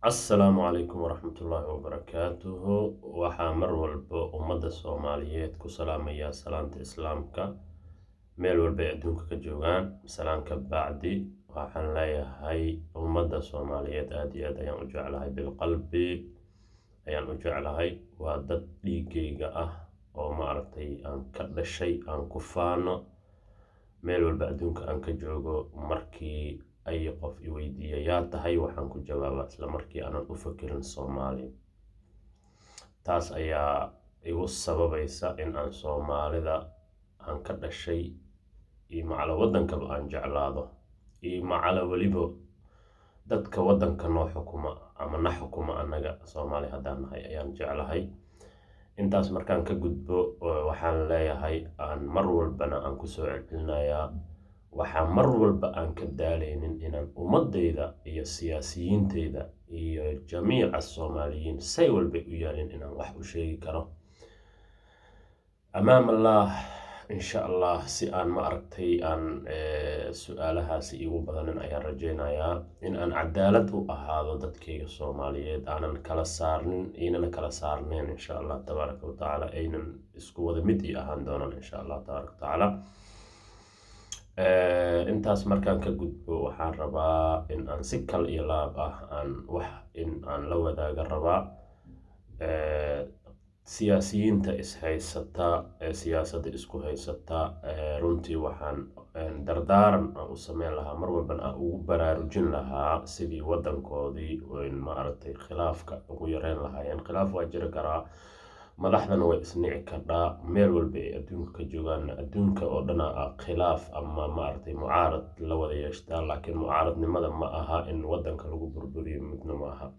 Assalaamu calaykum waraxmatullaahi wabarakaatuhu. Waxaa mar walba ummadda Soomaaliyeed ku salaamayaa salaanta Islaamka meel walba ay adduunka ka joogaan. Salaanka bacdi, waxaan leeyahay ummadda Soomaaliyeed aad iyo aad ayaan u jeclahay, bilqalbi ayaan u jeclahay. Waa dad dhiigayga ah oo maaragtay aan ka dhashay, aan ku faano meel walba adduunka aan ka joogo. Markii ay qof i weydiiya "Yaa tahay?", waxaan ku jawaabaa isla markii aanan u fakirin, "Soomaali." Taas ayaa igu sababaysa in aan Soomaalida aan ka dhashay iyo macala waddankaba aan jeclaado, iyo macala weliba dadka waddanka noo xukuma ama na xukuma annaga Soomaali haddaan nahay ayaan jeclahay. Intaas markaan ka gudbo, waxaan leeyahay, aan mar walbana aan kusoo celcelinayaa, waxaa mar walba aan ka daaleynin inaan ummadayda iyo siyaasiyiinteyda iyo jamiica Soomaaliyiin say walbay u yaalin inaan wax u sheegi karo amaam Allah, insha Allah. Si aan ma aragtay aan su-aalahaasi igu badanin ayaan rajeynayaa in aan cadaalad u ahaado dadkayga Soomaaliyeed, aanan kala saarnin, aynana kala saarneen, insha Allah tabaaraka wa tacaala, aynan isku wada mid i ahaan doonaan, insha Allah tabaaraka wa tacaala. Intaas markaan ka gudbo, waxaan rabaa in aan si kal iyo laab ah aan wax in aan la wadaaga rabaa siyaasiyiinta ishaysata ee siyaasadda isku haysata. Runtii waxaan dardaaran aan u sameyn lahaa, mar walbana aan ugu baraarujin lahaa sidii waddankoodii maaragtay khilaafka ugu yareyn lahaayeen. Khilaaf waa jiri karaa, madaxdana way isnici kardhaa meel walba ay adduunka ka joogaan. Adduunka oo dhana ah khilaaf ama maaragtay mucaarad la wada yeeshtaa, laakiin mucaaradnimada ma aha in waddanka lagu burburiyo, midna ma aha.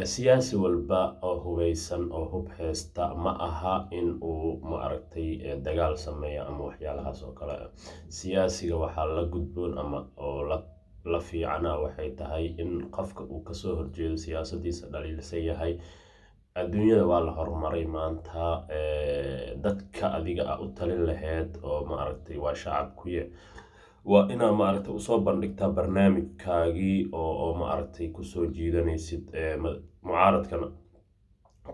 Siyaasi walba oo hubeysan oo hub haysta ma aha in uu maaragtay dagaal sameeyo ama waxyaalahaas oo kale ah. Siyaasiga waxaa la gudboon ama oo la fiicana waxay tahay in qofka uu kasoo horjeedo siyaasadiisa dhaliilsan yahay. Adduunyada waa la horumaray maanta. Dadka adiga a u talin lahayd oo maaragtay waa shacabkuye, waa inaa maaragtay usoo bandhigtaa barnaamijkaagii oo maaragtay kusoo jiidanaysid mucaaradkana.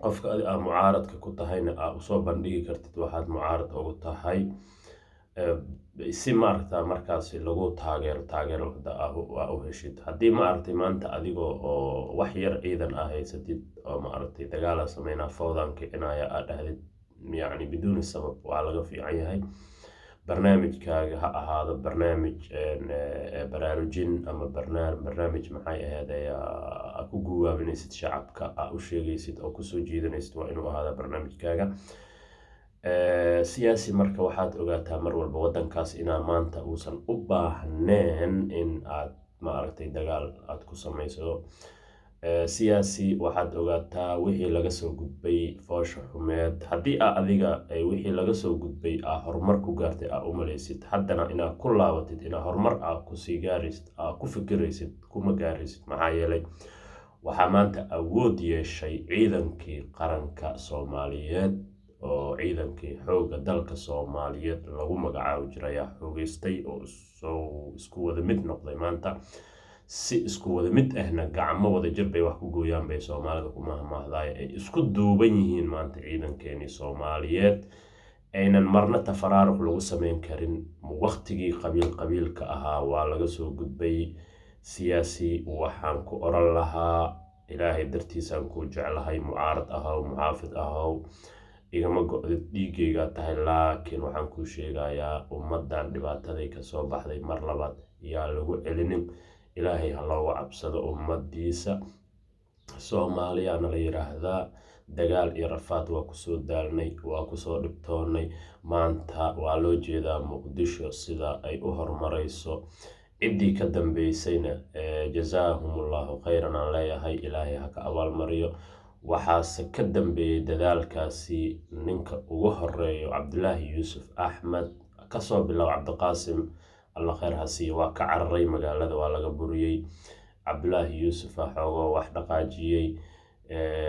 Qofka adi aa mucaaradka ku tahayna aa usoo bandhigi kartid waxaad mucaarad ugu tahay, si maaragta markaasi lagu taageero, taageero aa u heshid. Haddii maaragtay maanta adigoo oo wax yar ciidan aa haysatid oo maaragtay dagaala sameynaa, fawdan kicinaya aa dhahdid, yacni biduuni sabab, waa laga fiican yahay. Barnaamijkaaga ha ahaado barnaamij baraarujin ama barnaamij maxay ahayd aa ku guubaabinaysid shacabka, aa u sheegaysid oo kusoo jiidanaysid, waa inuu ahaada barnaamijkaaga. Siyaasi marka waxaad ogaataa mar walba waddankaas inaa maanta uusan u baahneen in aad maaragtay dagaal aad ku samayso. Siyaasi, waxaad ogaataa wixii laga soo gudbay foosha xumeed. Haddii aa adiga wixii laga soo gudbay aa horumar ku gaartay aa u malaysid, haddana inaad ku laabatid, inaa horumar aa kusii gaaraysid aa ku fikiraysid, kuma gaaraysid. Maxaa yeelay, waxaa maanta awood yeeshay ciidankii qaranka Soomaaliyeed oo ciidankii xoogga dalka Soomaaliyeed lagu magacaabi jiray ayaa xoogeystay oo soo isku wada mid noqday maanta. Si isku wada mid ahna, gacmo wada jir bay wax ku gooyaan bay Soomaalida ku mahmaahdaay, ay isku duuban yihiin maanta ciidankeenii Soomaaliyeed, aynan marna tafaraaruq lagu sameyn karin. Waqtigii qabiil qabiilka ahaa waa laga soo gudbay. Siyaasi, waxaan ku oran lahaa, Ilaahay dartiisaan kuu jeclahay, mucaarad ahow, muxaafid ahow, igama go-did, dhiigaygaa tahay, laakiin waxaan kuu sheegayaa ummaddan dhibaataday kasoo baxday mar labaad yaa lagu celinin. Ilaahay ha looga cabsado ummadiisa. Soomaaliyaana la yiraahdaa. Dagaal iyo rafaad waa kusoo daalnay, waa kusoo dhibtoonnay. Maanta waa loo jeedaa Muqdisho sida ay u horumarayso. Ciddii ka dambeysayna jazaahumullahu khayran aan leeyahay, Ilaahay ha ka abaalmariyo. Waxaase ka dambeeyey dadaalkaasi ninka ugu horeeyo Cabdulaahi Yuusuf Axmed, kasoo bilow Cabdiqaasim, Alla khayr ha siiyo, waa ka cararay magaalada, waa laga buriyey. Cabdulaahi Yuusufa xoogoo wax dhaqaajiyey,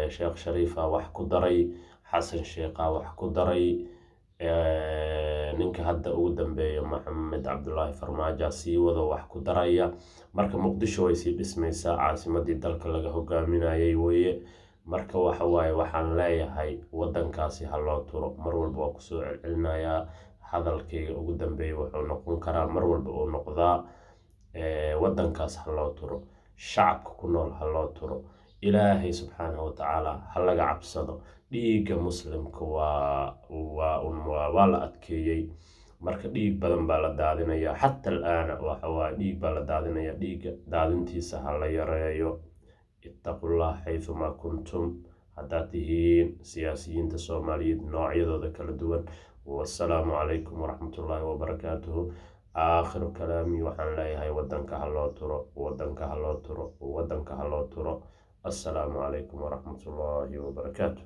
Sheekh Shariifa wax ku daray, Xasan Sheekha wax ku daray. Ninka hadda ugu dambeeya, Maxamed Cabdulaahi Farmaajo, sii wado wax ku daraya. Marka Muqdisho way sii dhismaysaa, caasimadii dalka laga hogaaminayay weye. Marka waxa waaye, waxaan leeyahay wadankaasi ha loo turo. Mar walba waa kusoo celcelinayaa. Hadalkayga ugu dambeeya wuxuu noqon karaa, mar walba uu noqdaa, wadankaas ha loo turo, shacabka ku nool ha loo turo, Ilaahay subxaanahu watacaala ha laga cabsado. Dhiigga Muslimka waa la adkeeyey. Marka dhiig badan baa la daadinayaa xata alaana. Waxa waaye, dhiig baa la daadinaya. Dhiigga daadintiisa ha la yareeyo. Ittaqullah xaythumaa kuntum, haddaad tihiin siyaasiyiinta Soomaaliyeed noocyadooda kala duwan. Wasalaamu calaykum waraxmatullaahi wabarakaatuhu. Aakhiru kalaami, waxaan leeyahay wadanka ha loo turo, wadanka ha loo turo, wadanka ha loo turo. Assalaamu calaykum waraxmatullaahi wabarakaatuh.